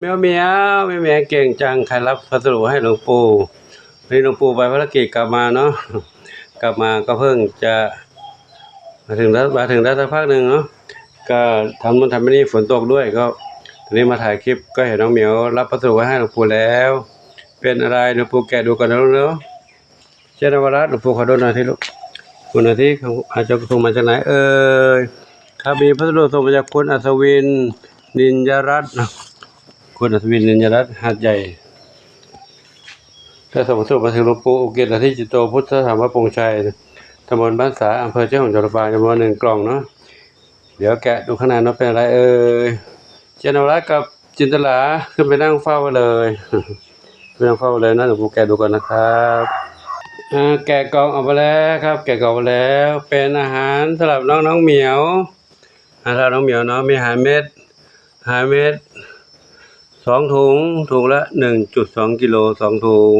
ແມວ ແມວ ແມວເກັ່ງຈັງ ໃຜຮັບພັດສະດຸໃຫ້ຫຼວງປູ່. ວັນນີ້ຫຼວງປູ່ໄປພາລະກິດກັບມາເນາະ, ກັບມາກໍເພິ່ງຈະມາເຖິງ ມາເຖິງໄດ້ສັກພັກໜຶ່ງເນາະ, ກໍທຳໂນ່ນທຳນີ້ ຝົນຕົກດ້ວຍ, ກໍຕອນນີ້ມາຖ່າຍຄລິບ ກໍເຫັນນ້ອງໝຽວຮັບພັດສະດຸໄວ້ໃຫ້ຫຼວງປູ່ແລ້ວ. ເປັນອະໄລ ຫຼວງປູ່ແກະດູກ່ອນເດີລູກເດີ. ເຈົ້ານະວະລັດ ຫຼວງປູ່ຂໍດູໜ້ອຍຊິລູກ, ດູໜ້ອຍຊິ ເຈົ້າສົ່ງມາຈາກໃນເອີຍ? ຄັບ ມີພັດສະດຸສົ່ງມາຈາກຄຸນອັດສະວິນ ນິນຍະລັດ, ຄຸນອັດສະວິນ ນິນຍະລັດ ຫາດໃຫຍ່. ແລ້ວສົ່ງພັດສະດຸມາເຖິງຫຼວງປູ່ອຸກິດ ອາທິຈິດໂຕ ພຸດທະຖາມວະປົງໄຊ ຕຳບົນບ້ານສາ ອຳເພີເຊໂຮງ ຈຳປາສັກ ຈຳນວນໜຶ່ງກ່ອງເນາະ. ດຽວແກະດູຂ້າງໃນເນາະ ເປັນອະໄລເອີຍ? ເຈົ້ານະວະລັດກັບຈິນຕະລາ ຂຶ້ນໄປນັ່ງເຝົ້າໄວ້ເລີຍ, ໄປນັ່ງເຝົ້າໄວ້ເລີຍນະ, ຫຼວງປູ່ແກະດູກ່ອນນະຄັບ. ອາ ແກະກ່ອງອອກມາແລ້ວຄັບ, ແກະກ່ອງອອກມາແລ້ວ. ເປັນອາຫານສຳລັບນ້ອງ ນ້ອງໝຽວ, ອາ ສຳລັບນ້ອງໝຽວເນາະ, ມີອາຫານເມັດ ອາຫານເມັດ ສອງຖົງ, ຖົງລະ ໜຶ່ງຈຸດສອງ ກິໂລ ສອງຖົງ.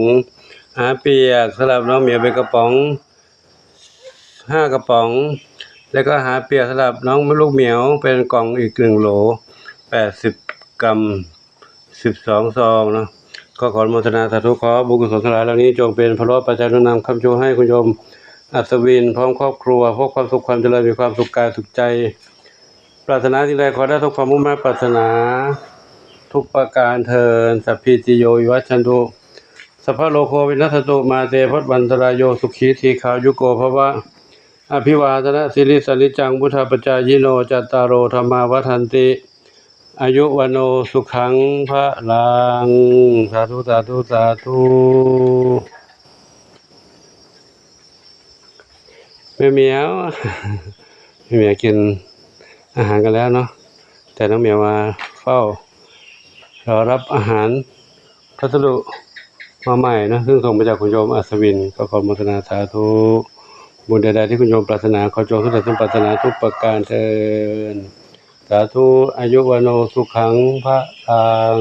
ອາຫານປຽກສຳລັບນ້ອງໝຽວເປັນກະປ໋ອງ ຫ້າກະປ໋ອງ, ແລ້ວກໍອາຫານປຽກສຳລັບນ້ອງລູກໝຽວເປັນກ່ອງອີກໜຶ່ງໂຫຼ ແປດສິບກຣາມ ສິບສອງຊອງເນາະ. ຂໍ ຂໍອະນຸໂມທະນາສາທຸ, ຂໍບຸນກຸສົນທັງຫຼາຍເຫຼົ່ານີ້ ຈົ່ງເປັນພະໂລປັດໄຈໜູນນຳຄ້ຳຊູໃຫ້ຄຸນໂຍມອັດສະວິນ ພ້ອມຄອບຄົວ ພົບຄວາມສຸກຄວາມຈະເລີນ, ມີຄວາມສຸກກາຍສຸກໃຈ. ປາດຖະໜາສິ່ງໃດຂໍໄດ້ສົມຄວາມມຸ່ງມາດປາດຖະໜາທຸກປະການເທີ້ນ. ສັບພີຕິໂຍວິວັດຊັນຕຸ ສັບພະໂລໂຄວິນັດສັນຕຸ ມາເຕພະວັນຕະລາຍໂຍ ສຸຂີດີຄາຍຸໂກພະວະ. ອະພິວາທະນະສີລິສະນິດຈັງ ວຸດທາປະຈາຍິໂນ ຈັດຕາໂລທຳມາວັດທັນຕິ ອາຍຸວັນໂນສຸຂັງພະລັງ. ສາທຸ ສາທຸ ສາທຸ. ແມ່ໝຽວ ແມ່ໝຽວກິນອາຫານກັນແລ້ວເນາະ, ແຕ່ນ້ອງໝຽວວ່າເຝົ້າລໍຮັບອາຫານ ພັດສະດຸມາໃໝ່ເນາະ, ເຊິ່ງສົ່ງມາຈາກຄຸນໂຍມອັດສະວິນ. ກໍຂໍອະນຸໂມທະນາສາທຸ, ບຸນໃດໆທີ່ຄຸນໂຍມປາດຖະໜາ ຂໍຈົ່ງສຳເລັດສົມປາດຖະໜາທຸກປະການເທີ້ນ. ສາທຸ. ອາຍຸວັນໂນສຸຂັງພະລັງ.